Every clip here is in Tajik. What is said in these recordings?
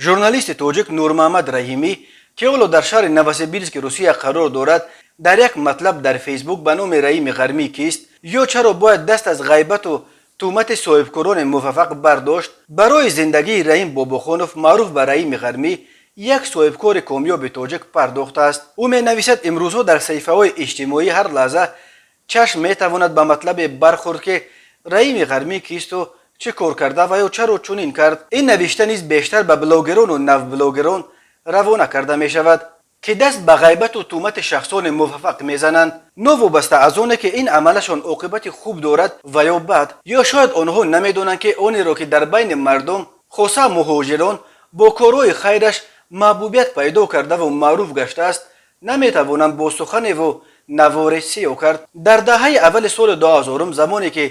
Журналисти тоҷик Нурмаҳмад Раҳимӣ, ки ҳоло дар шаҳри Новосибирски Русия қарор дорад, дар як матлаб дар Фейсбук ба номи «Раҳими Ғармӣ кист ё чаро бояд даст аз ғайбату туҳмати соҳибкорони муваффақ бардошт», барои зиндагии Раҳим Бобохонов, маъруф ба Раҳими Ғармӣ, як соҳибкори комёби тоҷик, пардохтааст. Ӯ менависад: имрӯзҳо дар саҳифаҳои иҷтимоӣ ҳар лаҳза чашм метавонад ба матлабе бархӯрд, ки Раҳими Ғармӣ кисту чӣ кор карда ва ё чаро чунин кард. Ин навишта низ бештар ба блогерону навблогерон равона карда мешавад, ки даст ба ғайбату туҳмати шахсони муваффақ мезананд, новобаста аз оне ки ин амалашон оқибати хуб дорад ва ё бад. Ё шояд онҳо намедонанд, ки онеро, ки дар байни мардум, хоса муҳоҷирон, бо корҳои хайраш маҳбубият пайдо кардаву маъруф гаштааст, наметавонанд бо суханеву наворе сиё кард. Дар даҳаи аввали соли 2000-ум, замоне ки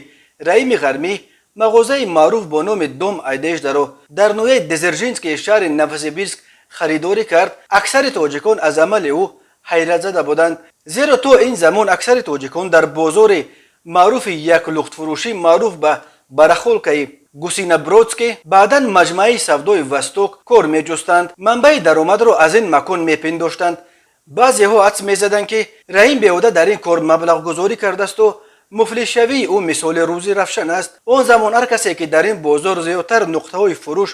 Раҳими Ғармӣ мағозаи маъруф бо номи «Дом одежда» ро дар ноҳияи Дзержинскии шаҳри Новосибирск харидорӣ кард, аксари тоҷикон аз амали ӯ ҳайратзада буданд, зеро то ин замон аксари тоҷикон дар бозори маъруфи яклухтфурӯшӣ, маъруф ба барахолкаи Гусинобродский, баъдан маҷмааи савдои «Восток», кор меҷустанд, манбаи даромадро аз ин макон мепиндоштанд. Баъзеҳо ҳадс мезаданд, ки Раҳим беҳуда дар ин кор маблағгузорӣ кардасту муфлисшавии ӯ мисоли рӯзи равшан аст. Он замон ҳар касе, ки дар ин бозор зиёдтар нуқтаҳои фурӯш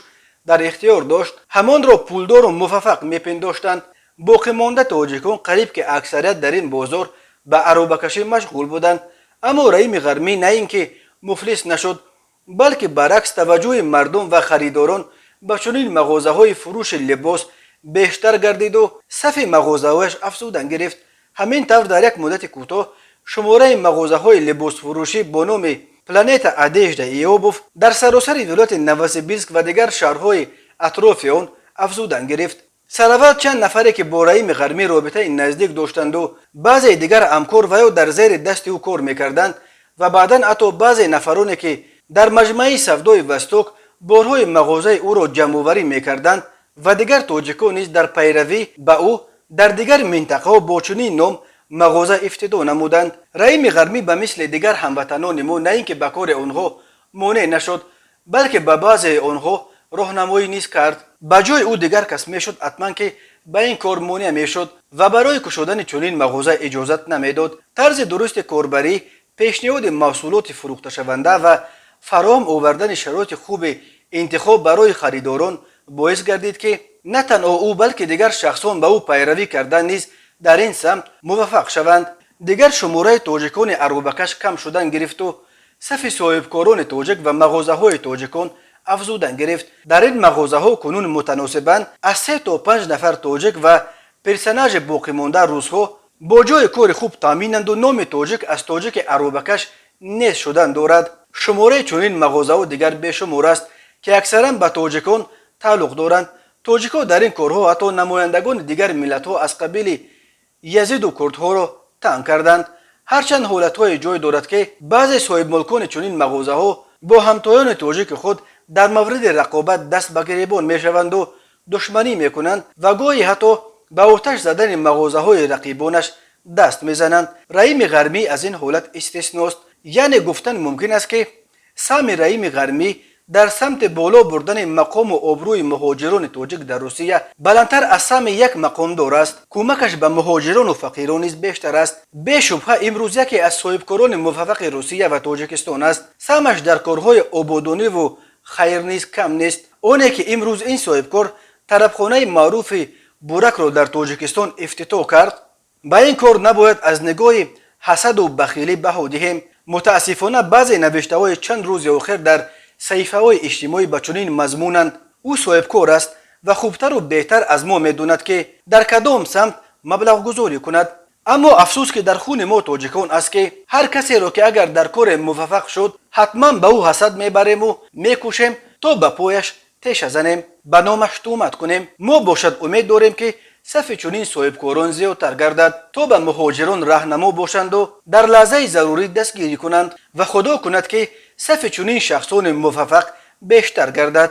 дар ихтиёр дошт, ҳамонро пулдору муваффақ мепиндоштанд. Боқимонда тоҷикон қариб ки аксарият дар ин бозор ба аробакашӣ машғул буданд. Аммо Раҳими Ғармӣ на ин ки муфлис нашуд, балки баръакс, таваҷҷӯҳи мардум ва харидорон ба чунин мағозаҳои фурӯши либос бештар гардиду сафи мағозаҳояш афзудан гирифт. Ҳамин тавр, дар як муддати кӯтоҳ шумораи мағозаҳои либосфурӯшӣ бо номи «Планета одежда и обувь» дар саросари вилояти Новосибирск ва дигар шаҳрҳои атрофи он афзудан гирифт. Сараввал чанд нафаре, ки бо Раҳими Ғармӣ робитаи наздик доштанду баъзеи дигар ҳамкор ва ё дар зери дасти ӯ кор мекарданд, ва баъдан ҳатто баъзе нафароне, ки дар маҷмӯаи савдои «Восток» борҳои мағозаи ӯро ҷамъоварӣ мекарданд, ва дигар тоҷикон низ дар пайравӣ ба ӯ дар дигар минтақаҳо бо чунин ном мағоза ифтитоҳ намуданд. Раҳими Ғармӣ ба мисли дигар ҳамватанони мо на ин ки ба кори онҳо монеъ нашуд, балки ба баъзеи онҳо роҳнамоӣ низ кард. Ба ҷои ӯ дигар кас мешуд, ҳатман ки ба ин кор монеъ мешуд ва барои кушодани чунин мағоза иҷозат намедод. Тарзи дурусти корбарӣ, пешниҳоди маҳсулоти фурӯхташаванда ва фароҳам овардани шароити хуби интихоб барои харидорон боис гардид, ки на танҳо ӯ, балки дигар шахсон ба ӯ пайравӣ кардан низ дар ин самт муваффақ шаванд. Дигар шумораи тоҷикони аробакаш кам шудан гирифту сафи соҳибкорони тоҷик ва мағозаҳои тоҷикон афзудан гирифт. Дар ин мағозаҳо кунун мутаносибан аз се то панҷ нафар тоҷик ва персонажи боқимонда русҳо бо ҷои кори хуб таъминанду номи тоҷик аз тоҷики аробакаш нест шудан дорад. Шумораи чунин мағозаҳо дигар бешумор аст, ки аксаран ба тоҷикон тааллуқ доранд. Тоҷикҳо дар ин корҳо ҳатто намояндагони дигар миллатҳо аз қабили язиду курдҳоро таън карданд. Ҳарчанд ҳолатҳое ҷой дорад, ки баъзе соҳибмулкони чунин мағозаҳо бо ҳамтоёни тоҷики худ дар мавриди рақобат даст ба гиребон мешаванду душманӣ мекунанд ва гоҳе ҳатто ба оташ задани мағозаҳои рақибонаш даст мезананд, Раҳими Ғармӣ аз ин ҳолат истисност. Яъне гуфтан мумкин аст, ки саҳми Раҳими Ғармӣ дар самти боло бурдани мақому обрӯи муҳоҷирони тоҷик дар Русия баландтар аз саҳми як мақомдор аст. Кӯмакаш ба муҳоҷирону фақирон низ бештар аст. Бешубҳа, имрӯз яке аз соҳибкорони муваффақи Русия ва Тоҷикистон аст. Саҳмаш дар корҳои ободониву хайр низ кам нест. Оне ки имрӯз ин соҳибкор тарабхонаи маъруфи «Буракро» дар Тоҷикистон ифтитоҳ кард, ба ин кор набояд аз нигоҳи ҳасаду бахилӣ баҳо диҳем. Мутаассифона, баъзе навиштаҳои чанд рӯзи охир дар саҳифаҳои иҷтимоӣ ба чунин мазмунанд: ӯ соҳибкор аст ва хубтару беҳтар аз мо медонад, ки дар кадом самт маблағгузорӣ кунад. Аммо афсӯс, ки дар хуни мо тоҷикон аст, ки ҳар касеро, ки агар дар коре муваффақ шуд, ҳатман ба ӯ ҳасад мебарему мекӯшем, то ба пояш теша занем, ба номаш туҳмат кунем. Мо бошад умед дорем, ки сафи чунин соҳибкорон зиёдтар гардад, то ба муҳоҷирон раҳнамо бошанду дар лаҳзаи зарурӣ дастгирӣ кунанд, ва Худо кунад, ки сафи чунин шахсони муваффақ бештар гардад.